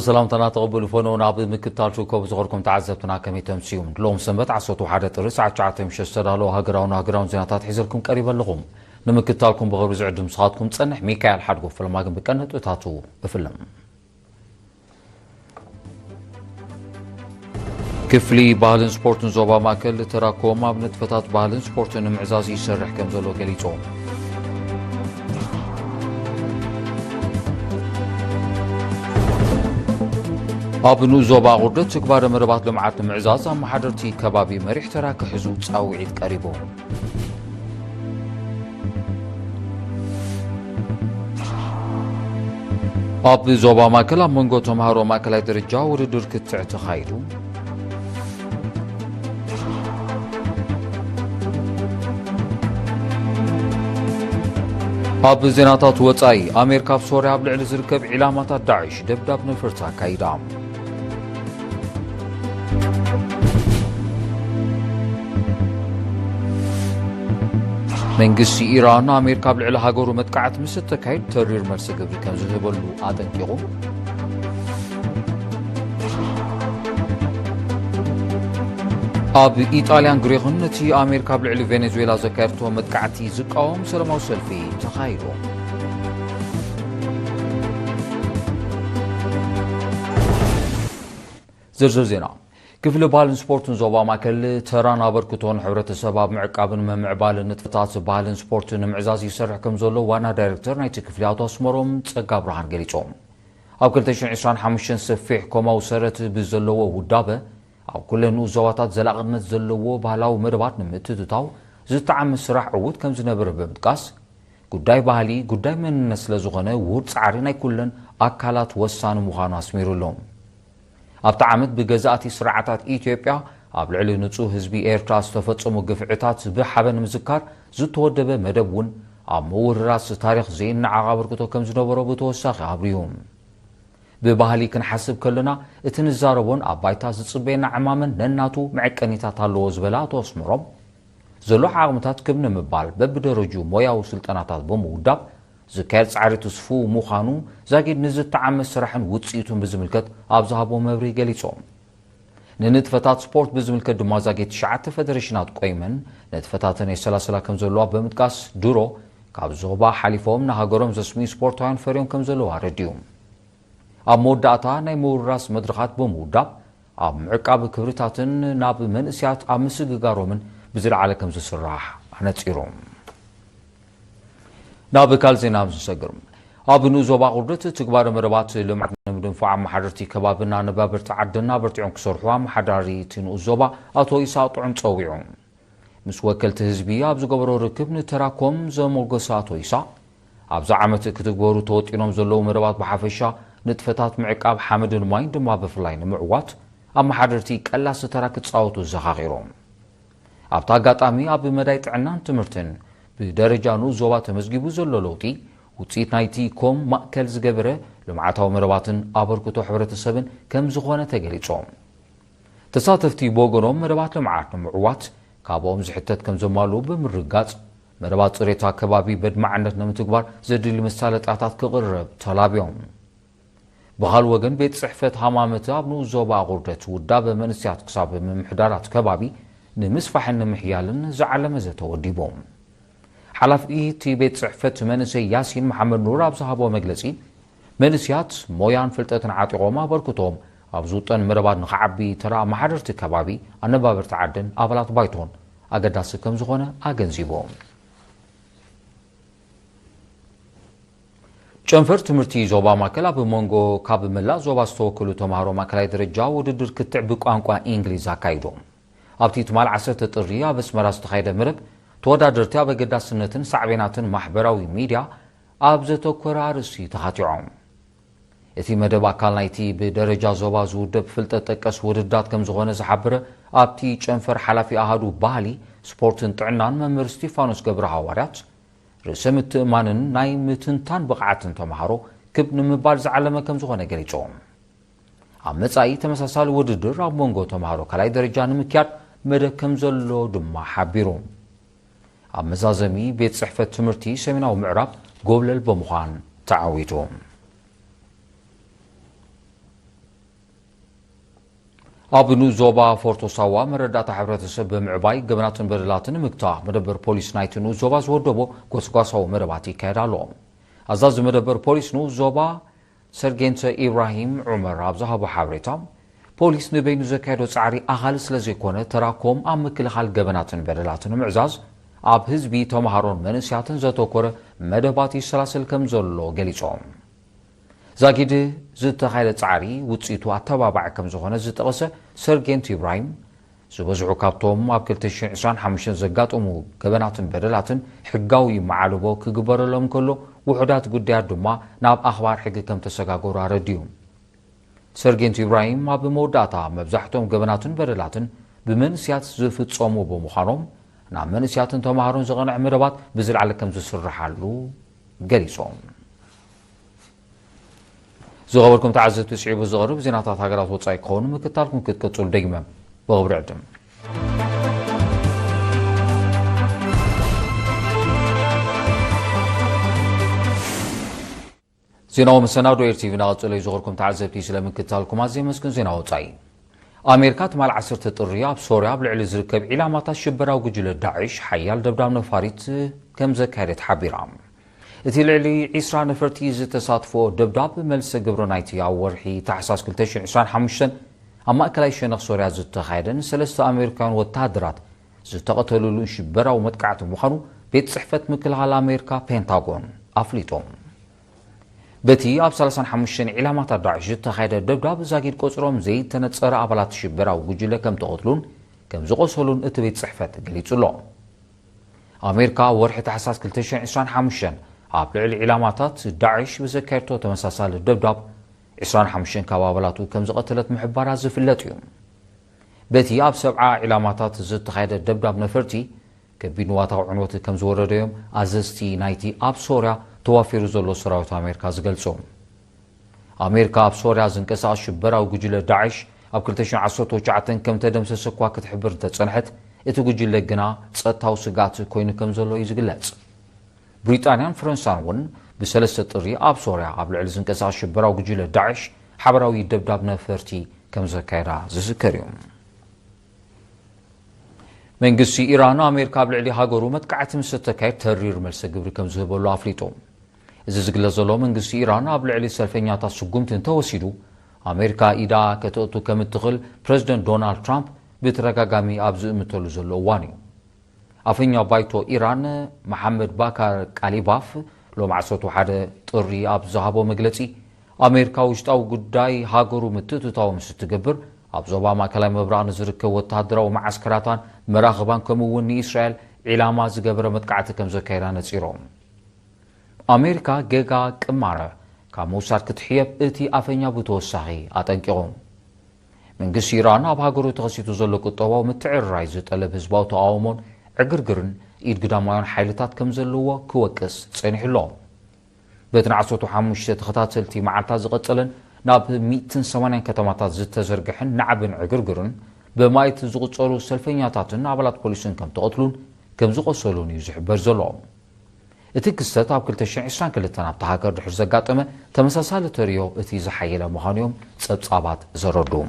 ሰላምታና ተቐበሉ። ፈነው ናብ ምክትታል ሽኮብ ዝኸርኩም ተዓዘብትና ከመይ ተምስዩም? ሎም ሰንበት ዓሰርተ ሓደ ጥሪ ሰዓት ትሽዓተ ምሸት ዝተዳለወ ሃገራውን ሃገራውን ዜናታት ሒዘልኩም ቀሪበ ኣለኹም። ንምክትታልኩም ብኽብሪ ዝዕድም ንስኻትኩም ጸንሕ ሚካኤል ሓድጎ። ፈለማ ግን ብቀንዲ ነጥብታቱ እፍልም። ክፍሊ ባህልን ስፖርትን ዞባ ማእከል ተራኮም ኣብ ንጥፈታት ባህልን ስፖርትን ንምዕዛዝ ይሰርሕ ከም ዘሎ ገሊጹ። ኣብ ንኡስ ዞባ ኣቑርደት ትግባረ መደባት ልምዓት ንምዕዛዝ ኣመሓደርቲ ከባቢ መሪሕ ተራ ክሕዙ ጻውዒት ቀሪቡ። ኣብ ዞባ ማእከል ኣብ መንጎ ተምሃሮ ማእከላይ ደረጃ ውድድር ክትዕ ተኻይዱ። ኣብ ዜናታት ወጻኢ፣ ኣሜሪካ ኣብ ሶርያ ኣብ ልዕሊ ዝርከብ ዒላማታት ዳዕሽ ደብዳብ ነፈርቲ ኣካይዳ። መንግስቲ ኢራን ኣሜሪካ ኣብ ልዕሊ ሃገሩ መጥቃዕቲ ምስ እተካይድ ተሪር መልሲ ግብሪ ከም ዝህበሉ ኣጠንቂቑ። ኣብ ኢጣልያን ግሪኽን ነቲ ኣሜሪካ ኣብ ልዕሊ ቬኔዙዌላ ዘካየድቶ መጥቃዕቲ ዝቃወም ሰላማዊ ሰልፊ ተኻይዱ። ዝርዝር ዜና። ክፍሊ ባህልን ስፖርትን ዞባ ማእከል ተራን ኣበርክቶን ሕብረተሰብ ኣብ ምዕቃብን ምምዕባልን ንጥፈታት ባህልን ስፖርትን ንምዕዛዝ ይሰርሕ ከም ዘሎ ዋና ዳይሬክተር ናይቲ ክፍሊ ኣቶ ኣስመሮም ጸጋ ብርሃን ገሊጾም። ኣብ ክልተ ሽሕን ዕስራን ሓሙሽተን ሰፊሕ ኮማዊ ሰረት ብዘለዎ ውዳበ ኣብ ኩለን ንኡስ ዞባታት ዘላቕነት ዘለዎ ባህላዊ መደባት ንምትእትታው ዝተዓመ ስራሕ ዕዉት ከም ዝነበረ ብምጥቃስ፣ ጉዳይ ባህሊ ጉዳይ መንነት ስለ ዝኾነ ውሁድ ጻዕሪ ናይ ኩለን ኣካላት ወሳኒ ምዃኑ ኣስሚሩሉ። ኣብቲ ዓመት ብገዛእቲ ስርዓታት ኢትዮጵያ ኣብ ልዕሊ ንጹህ ህዝቢ ኤርትራ ዝተፈጸሙ ግፍዕታት ብሓበን ምዝካር ዝተወደበ መደብ እውን ኣብ ምውርራስ ታሪኽ ዘይነዓቕ ኣበርክቶ ከም ዝነበሮ ብተወሳኺ ኣብርዩ። ብባህሊ ክንሓስብ ከለና እቲ ንዛረቦን ኣብ ባይታ ዝጽበየና ዕማመን ነናቱ መዐቀኒታት ኣለዎ ዝበለ ኣቶ ኣስመሮም፣ ዘሎ ዓቕምታት ክብ ንምባል በብደረጅኡ ሞያዊ ስልጠናታት ብምውዳብ ዝካየድ ጻዕሪ ትስፉው ምዃኑ ዛጊድ ንዝተዓመ ስራሕን ውጽኢቱን ብዝምልከት ኣብ ዝሃቦ መብርሂ ገሊጾም። ንንጥፈታት ስፖርት ብዝምልከት ድማ ዛጊድ ትሽዓተ ፈደሬሽናት ቆይመን ንጥፈታተን የሰላስላ ከም ዘለዋ ብምጥቃስ ድሮ ካብ ዞባ ሓሊፎም ንሃገሮም ዘስምዩ ስፖርታውያን ፈርዮም ከም ዘለዉ ኣረድዩ። ኣብ መወዳእታ ናይ ምውርራስ መድረኻት ብምውዳብ ኣብ ምዕቃብ ክብርታትን ናብ መንእስያት ኣብ ምስግጋሮምን ብዝለዓለ ከም ዝስራሕ ኣነጺሩ። ናብ ካልእ ዜና ምስ ንሰግር፣ ኣብ ንኡስ ዞባ ቁርደት ትግባረ መደባት ልምዓት ንምድንፋዕ ኣመሓደርቲ ከባብን ኣነባበርቲ ዓድን ኣበርቲዖም ክሰርሑ ኣመሓዳሪ እቲ ንኡስ ዞባ ኣቶ ይስሃቅ ጥዑም ጸዊዑ። ምስ ወከልቲ ህዝቢ ኣብ ዝገበሮ ርክብ ንተራኮም ዘሞገሰ ኣቶ ይስሃቅ፣ ኣብዚ ዓመት ክትግበሩ ተወጢኖም ዘለዉ መደባት ብሓፈሻ ንጥፈታት ምዕቃብ ሓመድን ማይን ድማ ብፍላይ ንምዕዋት ኣመሓደርቲ ቀላሲ ተራ ክጻወቱ ዘኻኺሮም። ኣብቲ ኣጋጣሚ ኣብ መዳይ ጥዕናን ትምህርትን ብደረጃ ንኡስ ዞባ ተመዝጊቡ ዘሎ ለውጢ ውጽኢት ናይቲ ኮም ማእከል ዝገበረ ልምዓታዊ መደባትን ኣበርክቶ ሕብረተሰብን ከም ዝኾነ ተገሊጾም። ተሳተፍቲ ብወገኖም መደባት ልምዓት ንምዕዋት ካብኦም ዝሕተት ከም ዘማልኡ ብምርጋጽ፣ መደባት ጽሬት ኣከባቢ በድማዕነት ንምትግባር ዘድሊ መሳለጥያታት ክቕርብ ተላብዮም። ብኻልእ ወገን ቤት ጽሕፈት ሃማመተ ኣብ ንኡስ ዞባ ኣቑርደት ውዳበ መንእስያት ክሳብ ምምሕዳራት ከባቢ ንምስፋሕን ንምሕያልን ዝዓለመ ዘተ ወዲቡ። ሓላፊ እቲ ቤት ጽሕፈት መንእሰይ ያሲን መሓመድ ኑር ኣብ ዝሃቦ መግለጺ፣ መንእስያት ሞያን ፍልጠትን ዓጢቖም ኣበርክቶም ኣብ ዝውጠን መደባት ንኽዓቢ ተራ ኣመሓደርቲ ከባቢ፣ ኣነባበርቲ ዓድን ኣባላት ባይቶን ኣገዳሲ ከም ዝኾነ ኣገንዚቡ። ጨንፈር ትምህርቲ ዞባ ማእከል ኣብ መንጎ ካብ መላእ ዞባ ዝተወከሉ ተምሃሮ ማእከላይ ደረጃ ውድድር ክትዕ ብቋንቋ ኢንግሊዝ ኣካይዱ። ኣብቲ ትማል ዓሰርተ ጥሪ ኣብ ኣስመራ ዝተኻየደ መደብ፣ ተወዳደርቲ ኣብ ኣገዳስነትን ሳዕቤናትን ማሕበራዊ ሚድያ ኣብ ዘተኮረ ኣርእስቲ ተኻቲዖም። እቲ መደብ ኣካል ናይቲ ብደረጃ ዞባ ዝውደብ ፍልጠት ጠቀስ ውድዳት ከም ዝኾነ ዝሓበረ ኣብቲ ጨንፈር ሓላፊ ኣሃዱ ባህሊ፣ ስፖርትን ጥዕናን መምህር እስጢፋኖስ ገብረ ሃዋርያት፣ ርእሰ ምትእማንን ናይ ምትንታን ብቕዓትን ተምሃሮ ክብ ንምባል ዝዓለመ ከም ዝኾነ ገሊጾም። ኣብ መጻኢ ተመሳሳሊ ውድድር ኣብ መንጎ ተምሃሮ ካልኣይ ደረጃ ንምክያድ መደብ ከም ዘሎ ድማ ሓቢሩ። ኣብ መዛዘሚ ቤት ጽሕፈት ትምህርቲ ሰሜናዊ ምዕራብ ጎብለል ብምዃን ተዓዊቱ። ኣብ ንኡስ ዞባ ፎርቶ ሳዋ መረዳእታ ሕብረተሰብ ብምዕባይ ገበናትን በደላትን ንምግታእ መደበር ፖሊስ ናይቲ ንኡስ ዞባ ዝወደቦ ጎስጓሳዊ መደባት ይካየድ ኣሎ። ኣዛዚ መደበር ፖሊስ ንኡስ ዞባ ሰርጌንት ኢብራሂም ዑመር ኣብ ዝሃቦ ሓበሬታ፣ ፖሊስ ንበይኑ ዘካየዶ ጻዕሪ ኣኻሊ ስለ ዘይኮነ፣ ተራኮም ኣብ ምክልኻል ገበናትን በደላትን ንምዕዛዝ ኣብ ህዝቢ፣ ተምሃሮን መንእሰያትን ዘተኮረ መደባት ይሰላሰል ከም ዘሎ ገሊጾም። ዛጊድ ዝተኻየደ ጻዕሪ ውጽኢቱ ኣተባባዒ ከም ዝኾነ ዝጠቐሰ ሰርጌንት ኢብራሂም፣ ዝበዝሑ ካብቶም ኣብ ክልተ ሽሕን ዕስራን ሓሙሽተን ዘጋጠሙ ገበናትን በደላትን ሕጋዊ መዓልቦ ክግበረሎም እንከሎ፣ ውሑዳት ጉዳያት ድማ ናብ ኣኽባር ሕጊ ከም ተሰጋገሩ ኣረዲኡ። ሰርጌንት ኢብራሂም ኣብ መወዳእታ፣ መብዛሕትኦም ገበናትን በደላትን ብመንእሰያት ዝፍጸሙ ብምዃኖም፣ ናብ መንእሰያትን ተምሃሮን ዝቐንዐ መደባት ብዝለዓለ ከም ዝስርሓሉ ገሊጾም። ዝኸበርኩም ተዓዘብቲ፣ ስዒቡ ዝቐርብ ዜናታት ሃገራት ወጻኢ ክኸውን ምክትታልኩም ክትቅጽሉ ደጊመ ብኽብሪ ዕድም። ዜናዊ መሰናዶ ኤር ቲቪ እናቐጸለ እዩ። ዝኸበርኩም ተዓዘብቲ፣ ስለ ምክትታልኩም ኣዝየ የመስግን። ዜና ወጻኢ። ኣሜሪካ ትማል ዓሰርተ ጥሪ ኣብ ሶርያ ኣብ ልዕሊ ዝርከብ ዒላማታት ሽበራዊ ጉጅለ ዳዕሽ ሓያል ደብዳብ ነፋሪት ከም ዘካየደት ሓቢራ። እቲ ልዕሊ ዒስራ ነፈርቲ ዝተሳትፎ ደብዳብ፣ መልሰ ግብሪ ናይቲ ኣብ ወርሒ ታሕሳስ ክልተ ሽሕን ዕስራን ሓሙሽተን ኣብ ማእከላይ ሸነኽ ሶርያ ዝተኻየደን ሰለስተ ኣሜሪካውያን ወተሃደራት ዝተቐተሉሉን ሽበራዊ መጥቃዕቲ ምዃኑ ቤት ጽሕፈት ምክልኻል ኣሜሪካ፣ ፔንታጎን፣ ኣፍሊጡ። በቲ ኣብ ሰላሳን ሓሙሽተን ዒላማታት ዳዕሽ ዝተኻየደ ደብዳብ፣ ዛጊድ ቁጽሮም ዘይተነጸረ ኣባላት ሽበራዊ ጉጅለ ከም ተቐትሉን ከም ዝቖሰሉን እቲ ቤት ጽሕፈት ገሊጹ ኣሎ። ኣሜሪካ ወርሒ ታሕሳስ ክልተ ሽሕን ዕስራን ሓሙሽተን ኣብ ልዕሊ ዒላማታት ዳዕሽ ብዘካየድቶ ተመሳሳሊ ደብዳብ፣ ዕስራን ሓሙሽተን ካብ ኣባላቱ ከም ዝቐተለት ምሕባራ ዝፍለጥ እዩ። በቲ ኣብ ሰብዓ ዒላማታት ዝተኻየደ ደብዳብ፣ ነፈርቲ ከቢድ ንዋታዊ ዕንወት ከም ዝወረደዮም ኣዘዝቲ ናይቲ ኣብ ሶርያ ተዋፊሩ ዘሎ ሰራዊት ኣሜሪካ ዝገልጹ። ኣሜሪካ ኣብ ሶርያ ዝንቀሳቐስ ሽበራዊ ጉጅለ ዳዕሽ ኣብ ክልተ ሽሕን ዓሰርተ ትሽዓተን ከም ተደምሰሰ እኳ ክትሕብር እንተጸንሐት፣ እቲ ጉጅለ ግና ጸጥታዊ ስግኣት ኮይኑ ከም ዘሎ እዩ ዝግለጽ። ብሪጣንያን ፈረንሳን እውን ብሰለስተ ጥሪ ኣብ ሶርያ ኣብ ልዕሊ ዝንቀሳቐስ ሽበራዊ ጉጅለ ዳዕሽ ሓበራዊ ደብዳብ ነፈርቲ ከም ዘካየዳ ዝዝከር እዩ። መንግስቲ ኢራን፣ ኣሜሪካ ኣብ ልዕሊ ሃገሩ መጥቃዕቲ ምስ እተካየድ ተሪር መልሰ ግብሪ ከም ዝህበሉ ኣፍሊጡ። እዚ ዝግለጽ ዘሎ፣ መንግስቲ ኢራን ኣብ ልዕሊ ሰልፈኛታት ስጉምቲ እንተወሲዱ፣ ኣሜሪካ ኢዳ ከተእቱ ከም እትኽእል ፕረዚደንት ዶናልድ ትራምፕ ብተደጋጋሚ ኣብ ዝእምተሉ ዘሎ እዋን እዩ። ኣፈኛ ባይቶ ኢራን መሓመድ ባካር ቃሊባፍ ሎም ዓሰርተ ሓደ ጥሪ ኣብ ዝሃቦ መግለጺ፣ ኣሜሪካ ውሽጣዊ ጉዳይ ሃገሩ ምትእትታው ምስ እትገብር፣ ኣብ ዞባ ማእከላይ ምብራቕ ንዝርከብ ወተሃደራዊ መዓስከራታን መራኽባን፣ ከምኡ እውን ንእስራኤል ዒላማ ዝገበረ መጥቃዕቲ ከም ዘካየዳ ነጺሮም። ኣሜሪካ ጌጋ ቅማረ ካብ ምውሳድ ክትሕየብ እቲ ኣፈኛ ብተወሳኺ ኣጠንቂቑ። መንግስቲ ኢራን ኣብ ሃገሩ ተኸሲቱ ዘሎ ቁጠባዊ ምትዕርራይ ዝጠለብ ህዝባዊ ተቓውሞን ዕግርግርን ኢድ ግዳማውያን ሓይልታት ከም ዘለዎ ክወቅስ ጸኒሑ ኣሎ። በተን ዓሰርተ ሓሙሽተ ተኸታተልቲ መዓልታት ዝቐጸለን ናብ ሚእትን ሰማንያን ከተማታት ዝተዘርግሐን ናዕብን ዕግርግርን፣ ብማእት ዝቑጸሩ ሰልፈኛታትን ኣባላት ፖሊስን ከም ተቐትሉን ከም ዝቖሰሉን እዩ ዝሕበር ዘሎ። እቲ ክስተት ኣብ ክልተ ሽሕን ዕስራን ክልተን ኣብታ ሃገር ድሕሪ ዘጋጠመ ተመሳሳሊ ተርእዮ እቲ ዝሓየለ ምዃኑ እዮም ጸብጻባት ዘረድኡ።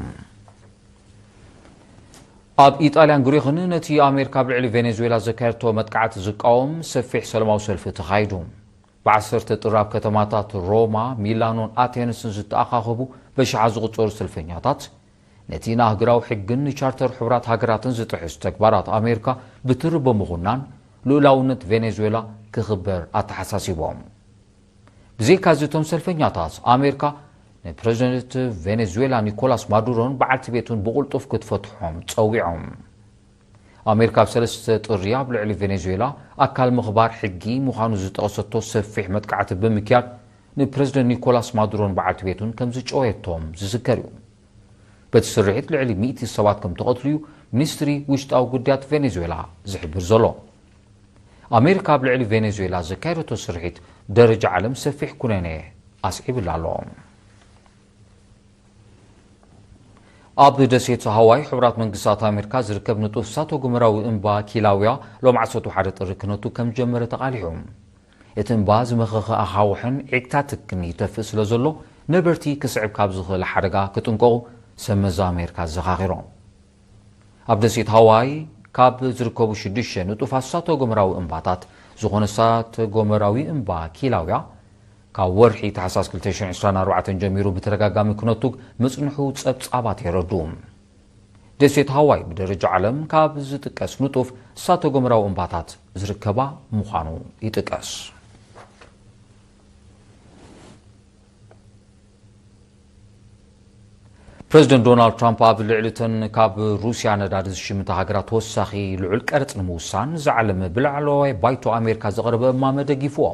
ኣብ ኢጣልያን ግሪኽን ነቲ ኣሜሪካ ኣብ ልዕሊ ቬኔዙዌላ ዘካየድቶ መጥቃዕቲ ዝቃወም ሰፊሕ ሰላማዊ ሰልፊ ተኻይዱ። ብዓሰርተ ጥሪ ኣብ ከተማታት ሮማ፣ ሚላኖን ኣቴንስን ዝተኣኻኸቡ በሽሓት ዝቑጸሩ ሰልፈኛታት፣ ነቲ ንኣህጉራዊ ሕግን ንቻርተር ሕቡራት ሃገራትን ዝጥሕስ ተግባራት ኣሜሪካ ብትሪ ብምኹናን፣ ልኡላውነት ቬኔዙዌላ ክኽበር ኣተሓሳሲቦም። ብዘይካዚ፣ እቶም ሰልፈኛታት፣ ኣሜሪካ ንፕረዚደንት ቬኔዙዌላ ኒኮላስ ማዱሮን በዓልቲ ቤቱን ብቕልጡፍ ክትፈትሖም ጸዊዖም። ኣሜሪካ ኣብ ሰለስተ ጥሪ ኣብ ልዕሊ ቬኔዙዌላ ኣካል ምኽባር ሕጊ ምዃኑ ዝጠቐሰቶ ሰፊሕ መጥቃዕቲ ብምክያድ፣ ንፕረዚደንት ኒኮላስ ማዱሮን በዓልቲ ቤቱን ከም ዝጨወየቶም ዝዝከር እዩ። በቲ ስርሒት ልዕሊ ሚእቲ ሰባት ከም ተቐትሉ እዩ ሚኒስትሪ ውሽጣዊ ጉዳያት ቬኔዙዌላ ዝሕብር ዘሎ። ኣሜሪካ ኣብ ልዕሊ ቬኔዙዌላ ዘካየደቶ ስርሒት፣ ደረጃ ዓለም ሰፊሕ ኩነኔ ኣስዒብላ ኣሎ። ኣብ ደሴት ሃዋይ ሕቡራት መንግስታት ኣሜሪካ ዝርከብ ንጡፍ እሳተ ጎመራዊ እምባ ኪላውያ ሎም ዓሰርተ ሓደ ጥሪ ክነቱ ከም ጀመረ ተቓሊሑ። እቲ እምባ ዝመኸኸ ኣኻውሕን ዒግታ ትክን ይተፍእ ስለ ዘሎ፣ ነበርቲ ክስዕብ ካብ ዝኽእል ሓደጋ ክጥንቀቑ ሰመዛ ኣሜሪካ ኣዘኻኺሮም። ኣብ ደሴት ሃዋይ ካብ ዝርከቡ ሽዱሽተ ንጡፋት እሳተ ጎመራዊ እምባታት ዝኾነ እሳተ ጎመራዊ እምባ ኪላውያ ካብ ወርሒ ታሕሳስ ክልተ ሽሕን ዕስራን ኣርባዕተን ጀሚሩ ብተደጋጋሚ ክነቱግ ምጽንሑ ጸብጻባት የረድኡ። ደሴት ሃዋይ ብደረጃ ዓለም ካብ ዝጥቀስ ንጡፍ እሳተ ጎመራዊ እምባታት ዝርከባ ምዃኑ ይጥቀስ። ፕረዚደንት ዶናልድ ትራምፕ ኣብ ልዕሊ እተን ካብ ሩስያ ነዳዲ ዝሽምታ ሃገራት ተወሳኺ ልዑል ቀረጽ ንምውሳን ዝዓለመ ብላዕለዋይ ባይቶ ኣሜሪካ ዝቐረበ እማመ ደጊፍዎ።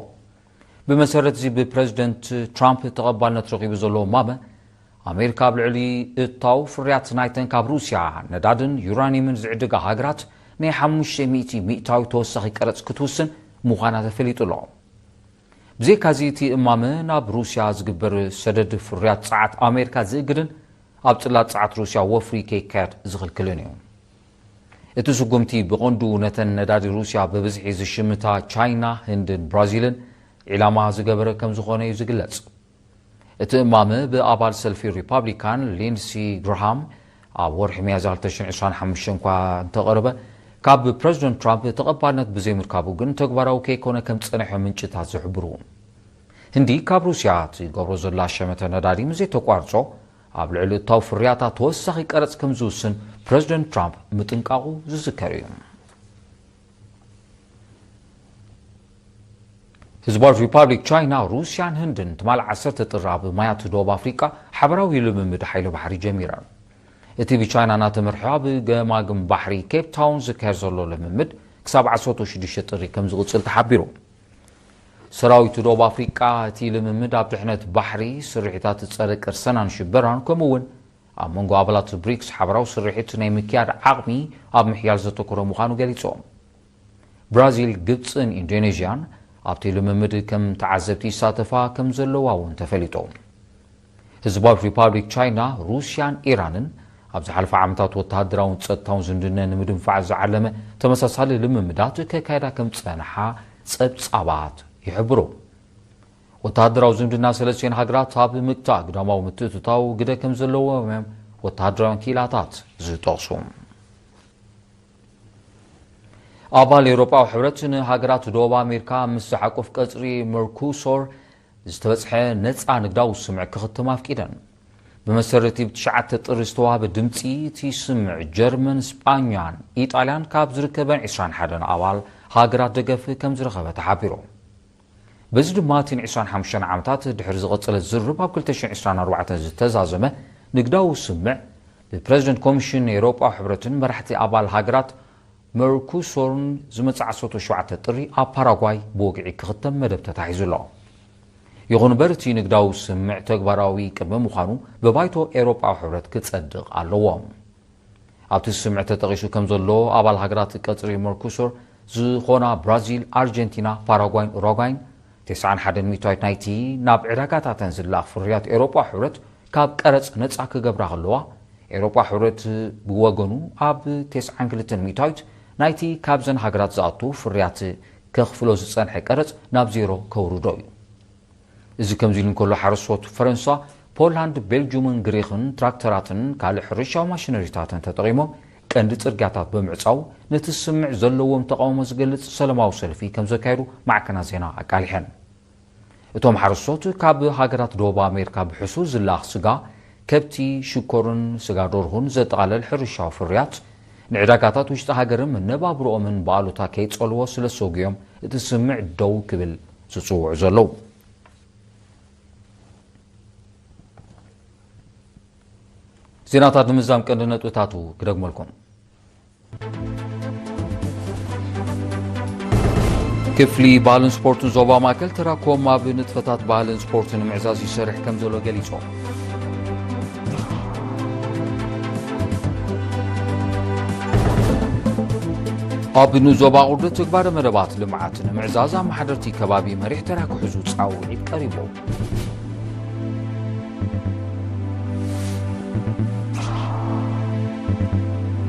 ብመሰረት እዚ ብፕረዚደንት ትራምፕ ተቐባልነት ረኺቡ ዘሎ እማመ፣ ኣሜሪካ ኣብ ልዕሊ እታው ፍርያት ናይተን ካብ ሩስያ ነዳድን ዩራኒየምን ዝዕድጋ ሃገራት ናይ ሓሙሽተ ሚእቲ ሚእታዊ ተወሳኺ ቀረጽ ክትውስን ምዃና ተፈሊጡ ኣሎ። ብዘይካዚ እቲ እማመ ናብ ሩስያ ዝግበር ሰደድ ፍርያት ጸዓት ኣሜሪካ ዝእግድን ኣብ ጽላት ጸዓት ሩስያ ወፍሪ ከይካየድ ዝኽልክልን እዩ። እቲ ስጉምቲ ብቐንዱ ነተን ነዳዲ ሩስያ ብብዝሒ ዝሽምታ ቻይና፣ ህንድን ብራዚልን ዒላማ ዝገበረ ከም ዝኾነ እዩ ዝግለጽ። እቲ እማመ ብኣባል ሰልፊ ሪፓብሊካን ሊንድሲ ግርሃም ኣብ ወርሒ ሚያዝያ ክልተ ሽሕን ዕስራን ሓሙሽተን እኳ እንተቐረበ፣ ካብ ፕረዚደንት ትራምፕ ተቐባልነት ብዘይምርካቡ ግን ተግባራዊ ከይኮነ ከም ዝጸንሐ ምንጭታት ዝሕብሩ። ህንዲ ካብ ሩስያ ትገብሮ ዘላ ሸመተ ነዳዲ ምስ ዘይተቋርጾ፣ ኣብ ልዕሊ እታው ፍርያታ ተወሳኺ ቀረጽ ከም ዝውስን ፕረዚደንት ትራምፕ ምጥንቃቑ ዝዝከር እዩ። ህዝባዊት ሪፓብሊክ ቻይና፣ ሩስያን ህንድን ትማል ዓሰርተ ጥሪ ኣብ ማያት ደቡብ ኣፍሪቃ ሓበራዊ ልምምድ ሓይሊ ባሕሪ ጀሚረን። እቲ ብቻይና እናተመርሐ ኣብ ገማግም ባሕሪ ኬፕ ታውን ዝካየድ ዘሎ ልምምድ ክሳብ ዓሰርተ ሽዱሽተ ጥሪ ከም ዝቕጽል ተሓቢሩ። ሰራዊት ደቡብ ኣፍሪቃ እቲ ልምምድ ኣብ ድሕነት ባሕሪ፣ ስርሒታት ጸረ ቅርሰናን ሽበራን፣ ከምኡ እውን ኣብ መንጎ ኣባላት ብሪክስ ሓበራዊ ስርሒት ናይ ምክያድ ዓቕሚ ኣብ ምሕያል ዘተኮረ ምዃኑ ገሊጾም። ብራዚል፣ ግብጽን ኢንዶኔዥያን ኣብቲ ልምምድ ከም ተዓዘብቲ ይሳተፋ ከም ዘለዋ እውን ተፈሊጡ። ህዝባዊት ሪፓብሊክ ቻይና፣ ሩስያን ኢራንን ኣብ ዝሓለፈ ዓመታት ወተሃደራውን ጸጥታውን ዝምድና ንምድንፋዕ ዝዓለመ ተመሳሳሊ ልምምዳት ከካየዳ ከም ዝጸንሓ ጸብጻባት ይሕብሩ። ወተሃደራዊ ዝምድና ሰለስቲኤን ሃገራት ኣብ ምግታእ ግዳማዊ ምትእትታው ግደ ከም ዘለዎም እዮም ወተሃደራውያን ክኢላታት ዝጠቕሱ። ኣባል ኤውሮጳዊ ሕብረት ንሃገራት ደቡብ ኣሜሪካ ምስ ዝሓቁፍ ቀጽሪ መርኩሶር ዝተበጽሐ ነጻ ንግዳዊ ስምምዕ ክኽተም ኣፍቂደን። ብመሰረት እቲ ብትሽዓተ ጥሪ ዝተዋህበ ድምጺ፣ እቲ ስምምዕ ጀርመን፣ ስጳኛን ኢጣልያን ካብ ዝርከበን ዕስራን ሓደን ኣባል ሃገራት ደገፍ ከም ዝረኸበ ተሓቢሩ። በዚ ድማ፣ እቲ ንዕስራን ሓሙሽተን ዓመታት ድሕሪ ዝቐጸለ ዝርርብ ኣብ ክልተ ሽሕን ዕስራን ኣርባዕተን ዝተዛዘመ ንግዳዊ ስምምዕ፣ ብፕረዚደንት ኮሚሽን ኤውሮጳዊ ሕብረትን መራሕቲ ኣባል ሃገራት መርኩሶርን ዝመጽእ ዓሰርተ ሸውዓተ ጥሪ ኣብ ፓራጓይ ብወግዒ ክኽተም መደብ ተታሒዙ ኣሎ። ይኹን እምበር፣ እቲ ንግዳዊ ስምምዕ ተግባራዊ ቅድሚ ምዃኑ ብባይቶ ኤውሮጳዊ ሕብረት ክጸድቕ ኣለዎ። ኣብቲ ስምምዕ ተጠቒሱ ከም ዘሎ፣ ኣባል ሃገራት ቀጽሪ መርኩሶር ዝኾና ብራዚል፣ ኣርጀንቲና፣ ፓራጓይን ኡራጓይን፣ ተስዓን ሓደን ሚእታዊት ናይቲ ናብ ዕዳጋታተን ዝለኣኽ ፍርያት ኤውሮጳዊ ሕብረት ካብ ቀረጽ ነጻ ክገብራ ከለዋ፣ ኤውሮጳዊ ሕብረት ብወገኑ ኣብ ተስዓን ክልተን ሚእታዊት ናይቲ ካብዘን ሃገራት ዝኣቱ ፍርያት ከኽፍሎ ዝጸንሐ ቀረጽ ናብ ዜሮ ከውርዶ እዩ። እዚ ከምዚ ኢሉ እንከሎ፣ ሓረስቶት ፈረንሳ፣ ፖላንድ፣ ቤልጁምን ግሪኽን ትራክተራትን ካልእ ሕርሻዊ ማሽነሪታትን ተጠቒሞም ቀንዲ ጽርግያታት ብምዕጻው ነቲ ስምምዕ ዘለዎም ተቓውሞ ዝገልጽ ሰላማዊ ሰልፊ ከም ዘካየዱ ማዕከናት ዜና ኣቃሊሐን። እቶም ሓረስቶት፣ ካብ ሃገራት ደቡብ ኣሜሪካ ብሕሱር ዝለኣኽ ስጋ ከብቲ፣ ሽኮርን ስጋ ደርሁን ዘጠቓለል ሕርሻዊ ፍርያት፣ ንዕዳጋታት ውሽጢ ሃገርን መነባብሮኦምን ብኣሉታ ከይጸልዎ ስለ ዝሰግኡ እዮም እቲ ስምምዕ ደው ክብል ዝጽውዑ ዘለዉ። ዜናታት ንምዝዛም ቀንዲ ነጥብታቱ ክደግመልኩም። ክፍሊ ባህልን ስፖርትን ዞባ ማእከል፣ ተራኮም ኣብ ንጥፈታት ባህልን ስፖርትን ንምዕዛዝ ይሰርሕ ከም ዘሎ ገሊጾም። ኣብ ንዞባ ቁርደት ተግባረ መደባት ልምዓት ንምዕዛዝ ኣመሓደርቲ ከባቢ መሪሕ ተራ ክሕዙ ጻውዒት ቀሪቡ።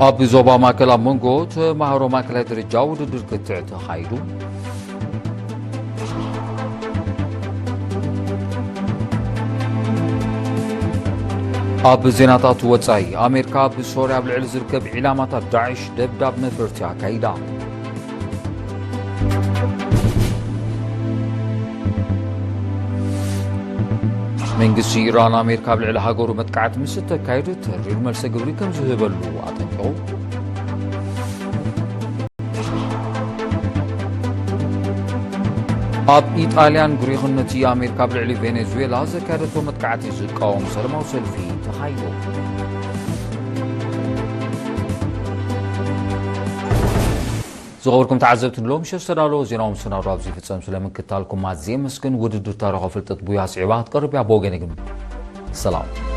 ኣብ ዞባ ማእከል ኣብ መንጎ ተማሃሮ ማእከላይ ደረጃ ውድድር ክትዕ ተኻይዱ። ኣብ ዜናታት ወጻኢ፣ ኣሜሪካ ብሶርያ ኣብ ልዕሊ ዝርከብ ዒላማታት ዳዕሽ ደብዳብ ነፈርቲ ኣካይዳ። መንግስቲ ኢራን፣ ኣሜሪካ ኣብ ልዕሊ ሃገሩ መጥቃዕቲ ምስ እተካይድ ተሪር መልሰ ግብሪ ከም ዝህበሉ ኣጠንቂቑ። ኣብ ኢጣልያን ግሪኽን ነቲ ኣሜሪካ ኣብ ልዕሊ ቬኔዙዌላ ዘካየደቶ መጥቃዕቲ ዝቃወም ሰላማዊ ሰልፊ ተኻይዱ። ዝኸበርኩም ተዓዘብቲ፣ ንሎሚ ምሸት ዝተዳለወ ዜናዊ መሰናዶ ኣብዚ ይፍጸም። ስለ ምክትታልኩም ኣዝየ የመስግን። ውድድር ታሪኻዊ ፍልጠት ቡያ ስዒባ ክትቀርብ እያ። ብወገነይ ግን ሰላም።